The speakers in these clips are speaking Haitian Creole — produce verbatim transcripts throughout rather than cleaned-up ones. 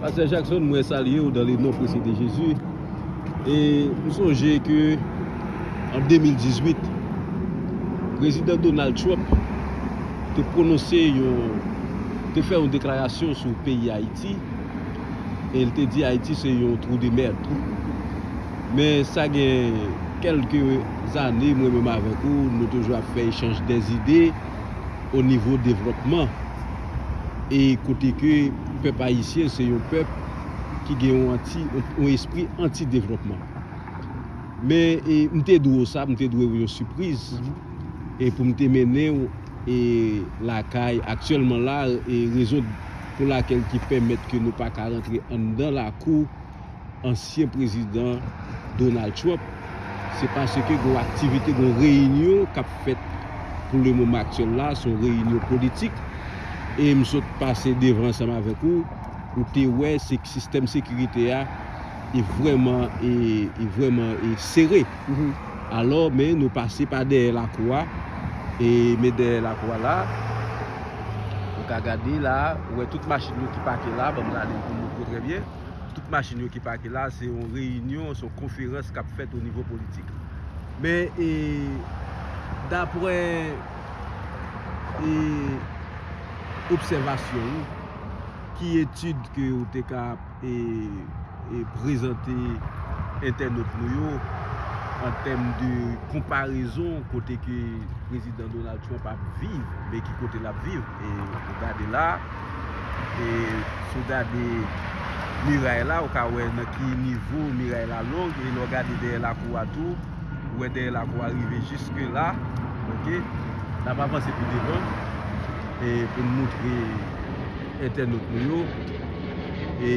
Pastè Jackson, mwen salye w dans le nom précieux de Jésus. E m sonje ke an de mil dizuit, Prezidan Donald Trump te pwononse yon, te fè yon deklarasyon sou peyi Ayiti, e l te di Ayiti se yon trou de mèd. Men sa gen kèlke zane, mwen menm avèk ou, nou toujou ap fè echanj dèzide o nivo devlòpman. E kote ke pèp ayisyen se yon pèp ki gen yon anti, yon espri anti-devlòpman. Men e, m te dwe w sa, m te dwe w yon sipriz. E pou m te mennen w e lakay aktyèlman la, e rezon pou lakèl ki pèmèt ke nou pa ka rantre anndan lakou ansyen prezidan Donald Trump, se paske gen yon aktivite, gen yon reyinyon k ap fèt pou le moman aktyèl la, se yon reyinyon politik. E m sot pase devan ansanm avèk ou, ou te wè se sistèm sekirite a e vrèman, e, e vrèman e sere. Alò, men nou pase pa dèyè lakou a, e men dèyè lakou a la, ou ka gade la, ou wè tout machin yo ki pake la, ban m gade pou m montre w trè byen. Tout machin yo ki pake la, se yon reyinyon, se yon konferans k ap fèt o nivo politik. Men, e, daprè, e, obsèvasyon ou, ki etid ke ou te ka, e, e, prezante entènot nou yo, an tèm de konparezon kote ke Prezidan Donald Trump ap viv, men ki kote l ap viv. E ou gade la, e si w gade miray la, ou ka wè nan ki nivo miray la long, e lè w gade dèyè lakou a tou, ou wè dèyè lakou a rive jiske la. Oke, n ap avanse pi devan, e pou n montre entènot nou yo. E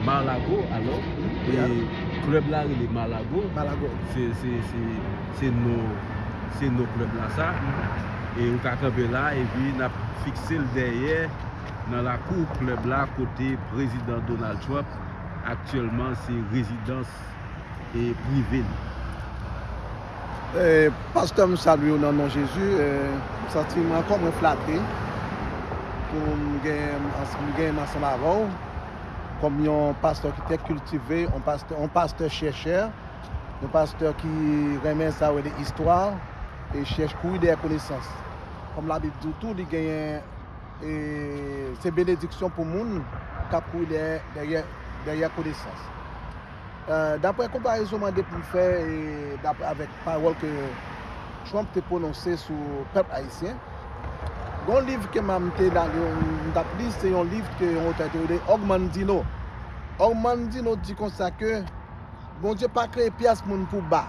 Mar-a-Lago, alò, e klèb la rele Mar-a-Lago. Mar-a-Lago. Se, se, se, se non, se non klèb la sa. E ou ka kanpe la, epi n ap fikse l dèyè nan lakou klèb la, kote Prezidan Donald Trump aktyèlman se rezidans e prive li. E, pastè, m salye w nan non Jezi. E, m santi m ankò mwen flate pou m gen, m gen ansanm avè w kòm yon pastè ki trè kiltive, yon pastè, yon pastè chèchè, yon pastè ki renmen sa yo rele istwa e chèche kouri dèyè konesans. Kòm Labib di w tou, li genyen, e se benediksyon pou moun k ap kouri dèyè, dèyè, dèyè konesans. E, daprè konparezon mande pou m fè, e daprè avèk pawòl ke Trump te pwononse sou pèp ayisyen, gon liv ke m, m te la, m t ap li, se yon liv ke yon otè te rele Orgmandino. Orgmandino di konsa ke Bondye pa kreye pyès moun pou ba.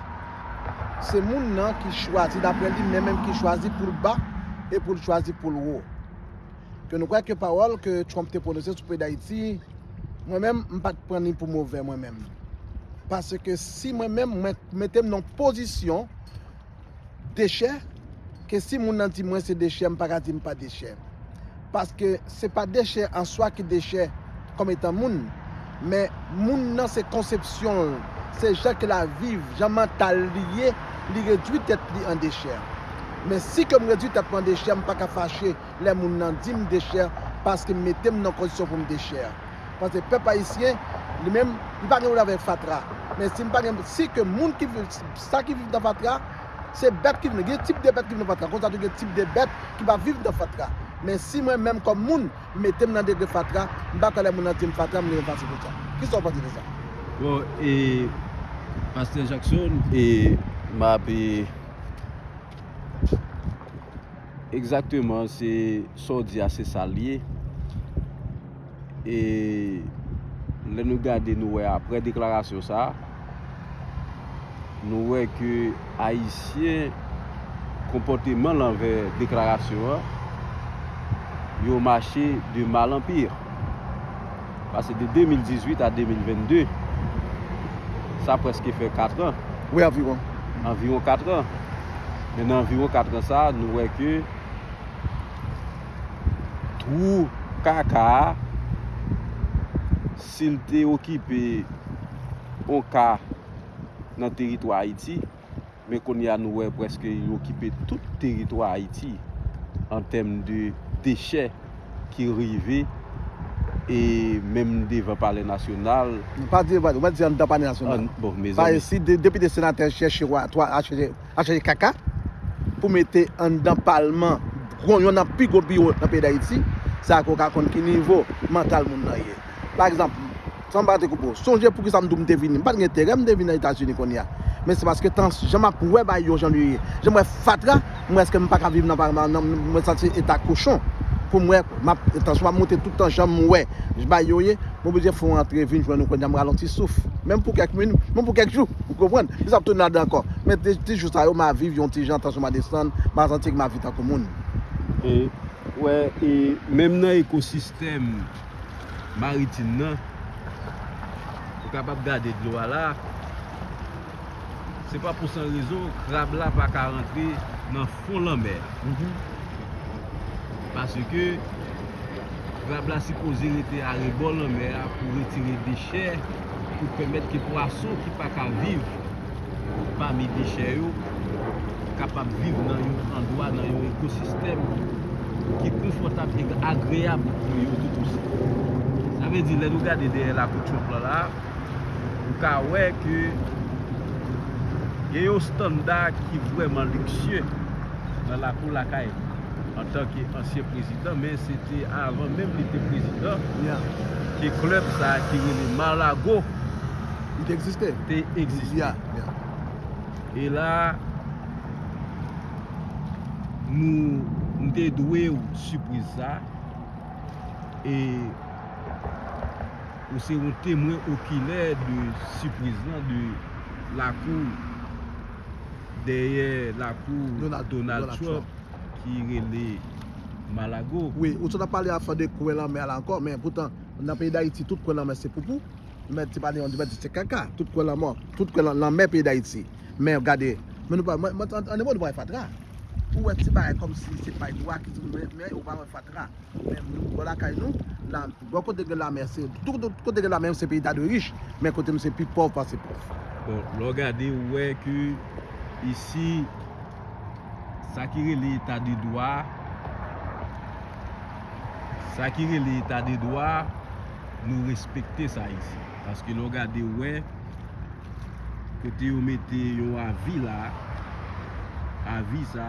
Se moun nan ki chwazi, daprè li, men menm ki chwazi pou l ba e pou l chwazi pou l wo. Ke nou kwè ke pawòl ke Trump te pwononse sou peyi Dayiti, mwen menm, m pa t pran li pou movè, mwen menm. Paske si mwen menm, mwen mete m nan pozisyon dechè, ke si moun nan di mwen se dechè, m pa ka di m pa dechè. Paske se pa dechè an swa ki dechè kòm etan moun, men moun nan se konsepsyon l, se jan ke l ap viv, jan mantal li ye, li redui tèt li an dechè. Men si ke m redui tèt mwen an dechè, m pa ka fache lè moun nan di m dechè, paske m mete m nan kondisyon pou m dechè. Paske pèp ayisyen, li menm, li pa gen pwoblèm avèk fatra. Men si m pa gen, si ke moun ki viv, sa ki viv nan fatra, se bèt ki vin, gen tip de bèt ki vin nan fatra. Konsa tou gen tip de bèt ki pa viv nan fatra. Men si mwen menm kòm moun, m mete m nan degre fatra, m pa kwè lè moun nan di m fatra, m gen fasil pou sa. Kisa w panse de sa? Bon, e, Pastè Jackson, e, m ap, e, egzakteman, se sa w di a, se sa l ye. E lè nou gade, nou wè aprè deklarasyon sa a, nou wè ke Ayisyen, konpòteman l anvè deklarasyon an, yo mache de mal an pire. Paske de de mil dizuit a de mil vennde, sa prèske fè kat an. Wi, anviwon. Anviwon kat an. Men nan anviwon kat an sa, nou wè ke twou kaka a, si l te okipe yon ka nan teritwa Ayiti, men kounye a nou wè prèske li okipe tout teritwa Ayiti an tèm de dechè ki rive e menm devan Palè Nasyonal. Nou pa di, nou pa di anndan Palè Nasyonal. An- bon, Pa mezanmi. Si de- depite senatè chèche wa, twa, a chèche, a chèche kaka pou mete anndan palman, gwo, yonn nan pi gwo biwo nan peyi Dayiti, sa ke w ka konn ki nivo mantal moun nan ye. Pa egzanp, san m pa te koupe w, sonje poukisa m di w m te vini. M pa t gen enterè m te vin nan Etazini kounye a. Men se paske tan, jan m ap wè bagay yo jan yo ye, jan m wè fatra, m wè èske m pa ka viv nan, nan, nan mwen santi eta kochon. Pou m wè, m ap, tansyon m ap monte tout tan jan m wè bagay yo ye, m oblije fè yon antre vin jwenn ou kounye a m rale yon ti souf. Menm pou kèk minit, menm pou kèk jou, ou konprann? Li sa ap tounen ladan ankò. Men ti, ti jou sa yo, m a viv yon ti jan, tansyon m a desann, m a santi ke m a viv tankou moun. E, wè, e menm nan ekosistèm maritim nan, ou kapab gade dlo a la, se pa pou san rezon krab la pa ka rantre nan fon lanmè a. Paske krab la sipoze rete arebò lanmè a pou retire dechè, pou pèmèt ke pwason ki pa ka viv pami dechè yo kapab viv nan yon andwa, nan yon ekosistèm ki konfòtab e agreyab pou yo tou osi. Sa vle di, lè nou gade dèyè lakou Trump lan la, ou ka wè ke gen yon estanda ki vrèman liksye nan lakou lakay antanke ansyen prezidan, men se te avan menm li te prezidan Yeah. ke klèb sa a ki rele Mar-a-Lago Li te egziste. te egziste. Yeah, yeah. E la, nou, m te dwe w sipriz sa. E ou se yon temwen okilè de sipriz lan, de lakou, dèyè lakou Donald- Donald Donald Trump ki rele Mar-a-Lago. Wi, ou sot ap pale afè de kwen lanmè a la ankò, men poutan, nan peyi Dayiti, tout kwen lanmè se poupou. Mèt di pale, yon mèt di se kaka, tout kwen lanmè, tout kwen lan- lanmè peyi Dayiti. Men gade, men nou pa, mwen, mwen, an, an de mo, nou pa wè fatra. Ou wè ti bagay kòmsi se pay dwa ki di, men, men ou pa wè fatra. Men nou, bò lakay nou, la, bò kote gen lanmè, se, tout, tout kote gen lanmè, se peyi ta de rich. Men kote m se pi pòv pase pòv. Bon, lè w gade, ou wè ke isi, sa ki rele eta de dwa, sa ki rele eta de dwa, nou respekte sa isi. Paske lè w gade, ou wè, kote yo mete yon avi la, avi sa,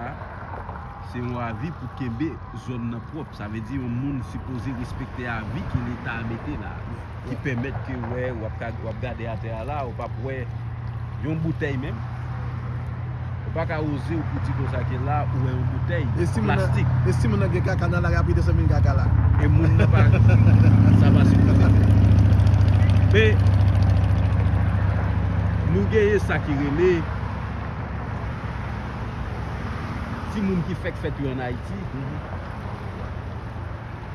se yon avi pou kenbe zòn nan pwòp. Sa vle di yon moun sipoze respekte avi ke Leta a mete la, ki pèmèt ke, wè, w ap ka, w ap gade atè a la, ou p ap wè yon boutèy menm. Ou pa ka oze ou pou di konsa ke la, ou wè yon boutèy E si moun nan, plastik. E si moun nan gen kaka nan lari, ap desann vin kaka la. E moun nan pa, sa pa sipoze fèt. Men, nou genyen sa ki rele timoun ki fèk fèt yo ann Ayiti.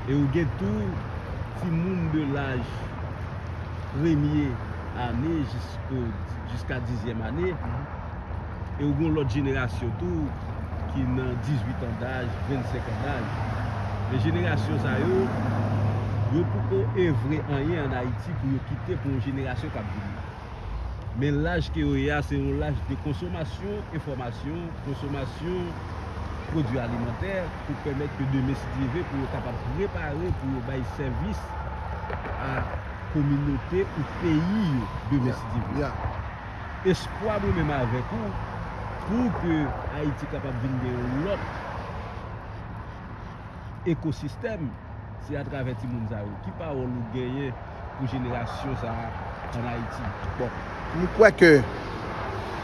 E ou gen tou timoun de laj premye ane jisko, jiska dizyèm ane. E ou gen lòt jenerasyon tou ki nan dizuit an daj, vennsenk an daj. Men jenerasyon sa yo, yo poko evre anyen ann Ayiti pou yo kite pou yon jenerasyon k ap vini. Men laj ke yo ye a, se yon laj de konsomasyon enfòmasyon, konsomasyon pwodui alimantè, pou pèmèt ke demen, si Dye vle, pou yo kapab prepare pou yo bay sèvis a kominote ou peyi yo demen, si Dye vle. Espwa mwen menm avèk ou, pou ke Ayiti kapab vin gen yon lòt ekosistèm, se atravè timoun sa yo. Ki pawòl ou genyen pou jenerasyon sa a ann Ayiti? Bon, m kwè ke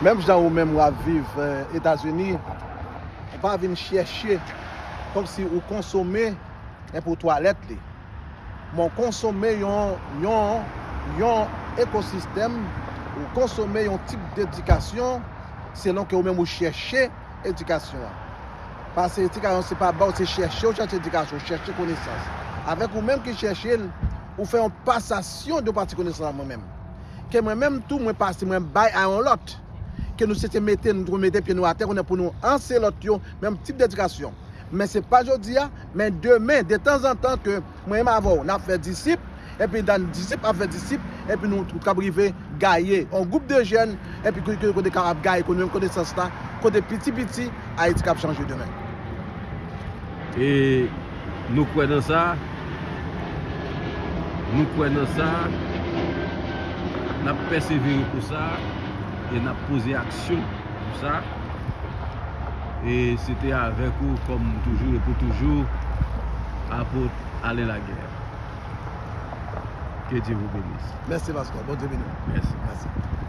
menm jan ou menm w ap viv, eh, Etazini, ou pa vin chèche kòmsi ou konsome epi ou twalèt li. Men w konsome yon, yon, yon ekosistèm, ou konsome yon tip dedikasyon selon ke ou menm ou chèche edikasyon an. Paske edikasyon se pa ba w, se chèche, ou chèche edikasyon, ou chèche konesans. Avèk ou menm ki chèche l, ou fè yon pasasyon de pati konesans a mwen menm. Ke mwen menm tou, mwen pase, mwen bay a yon lòt. Ke nou se te mete, nou te mete pye nou atè, konnen pou nou anseye lòt yo, menm tip dedikasyon. Men se pa jodi a, men demen, de tanzantan ke mwen menm avè w, n ap fè disip, epi dan disip ap fè disip, epi nou tou k ap rive gaye yon gwoup de jèn, epi kote, kote k ap gaye, kote menm konesans la, kote piti piti, Ayiti k ap chanje demen. E Nou kwè nan sa. Nou kwè nan sa. N ap pèsevere pou sa. E n ap poze aksyon pou sa. E se te avèk ou, kòm toujou e pou toujou, Apot Alain Laguerre. Que Dieu vous bénisse. Mèsi, pastè. Bondye beni w. Mèsi. Mèsi.